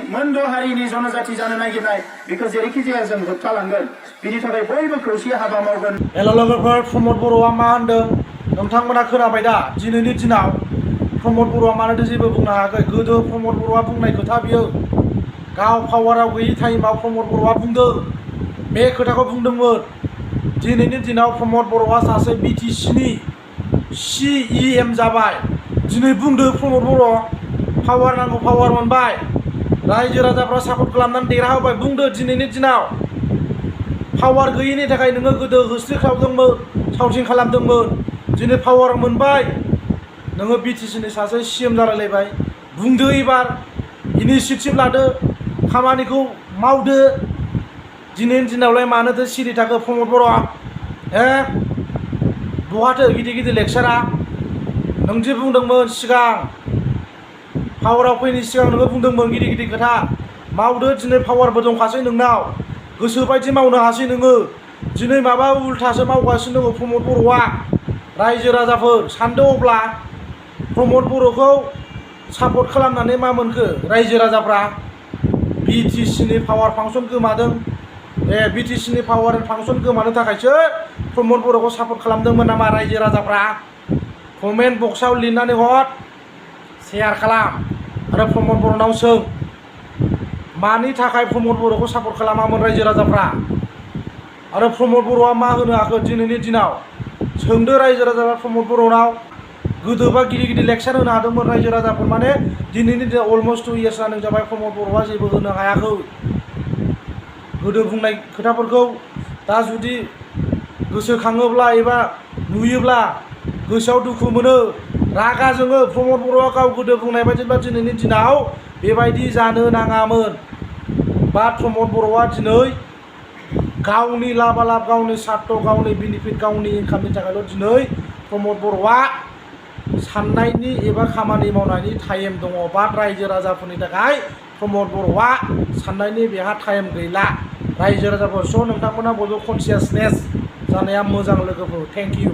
मोनद' हारिनि जनजाति जानो नागिरनाय बेखौ जेरैखि जाया जों होबथालांगोन बिनि थाखाय बयबो खौसेयै हाबा मावगोन। हेल' लोगोफोर, प्रमद बर'आ मा होनदों नोंथांमोना खोनाबाय दा? दिनैनि दिनाव प्रमद बर'आ मानोथो जेबो बुंनो हायाखै? गोदो प्रमद बर'आ बुंनाय खोथा बियो गाव पावाराव गैयि टाइमाव प्रमद बर'आ बुंदों, बे खोथाखौ बुंदोंमोन। दिनैनि दिनाव प्रमद बर'आ सासे BTCनि CEM जाबाय। दिनै बुंदों प्रमद बर' पावार नांगौ, पावार मोनबाय, रायजो राजाफ्रा सापर्ट खालामनानै देरहाहोबाय। बुंदो दिनैनि दिनाव पावार गैयिनि थाखाय नोङो गोदो होस्रि खालामदोंमोन, सावथिं खालामदोंमोन, दिनै पावार मोनबाय, नोङो BTCनि सासे CM जालायलायबाय। बुंदो एबार इनिसियेटिभ लादो, खामानिखौ मावदो। दिनैनि दिनावलाय मानोथो सिरि थाखो प्रमद बर'? बहाथो गिदिर गिदिर लेक्सारा? नों जे बुंदोंमोन सिगां पावाराव फैनायनि सिगां नोङो बुंदोंमोन गिदिर गिदिर खोथा, मावदो। दिनै पावारबो दंखासै नोंनाव, गोसोबायदि मावनो हासै नोङो। दिनै माबा उल्थासो मावगासिनो दङ प्रमद बर'आ। रायजो राजाफोर सानदो, अब्ला प्रमद बर'खौ सापर्ट खालामनानै मा मोनखो रायजो राजाफ्रा? BTCनि पावार फांसन गोमादों। BTCनि पावार फांसन गोमानो थाखायसो प्रमद बर'खौ सापर्ट खालामदोंमोन नामा रायजो राजाफ्रा? कमेन्ट बक्सआव लिरनानै हर, शेयार खालाम आरो प्रमद बर'नाव सों मानि थाखाय प्रमद बर'खौ सापर्ट खालामामोन रायजो राजाफ्रा? आरो प्रमद बर'आ मा होनो हाखो दिनैनि दिनाव? सोंदो रायजो राजाफ्रा प्रमद बर'नाव। गोदोबा गिदिर गिदिर लेक्सार होनो हादोंमोन रायजो राजाफोर, माने दिनैनि दिनाव अलमस्ट 2 इयार्स जानो जाबाय प्रमद बर'आ जेबो होनो हायाखै। गोदो बुंनाय खोथाफोरखौ दा जुदि गोसोखाङोब्ला एबा नुयोब्ला गोसोआव दुखु मोनो, रागा जोङो। प्रमद बर'आ गाव गोदो बुंनाय बायदिबा दिनैनि दिनाव बेबायदि जानो नाङामोन। बा प्रमद बर'आ दिनै गावनि लाबा लाब, गावनि सार्थ, गावनि बेनिफिट, गावनि इनकामनि थाखायल' दिनै प्रमद बर'आ साननायनि एबा खामानि मावनायनि टाइम दङ। बाट रायजो राजाफोरनि थाखाय प्रमद बर'आ साननायनि बेहा टाइम गैला। रायजो राजाफोर स' नोंथांमोना बयबो कनसियासनेस जानाया मोजां लोगोफोर। Thank you.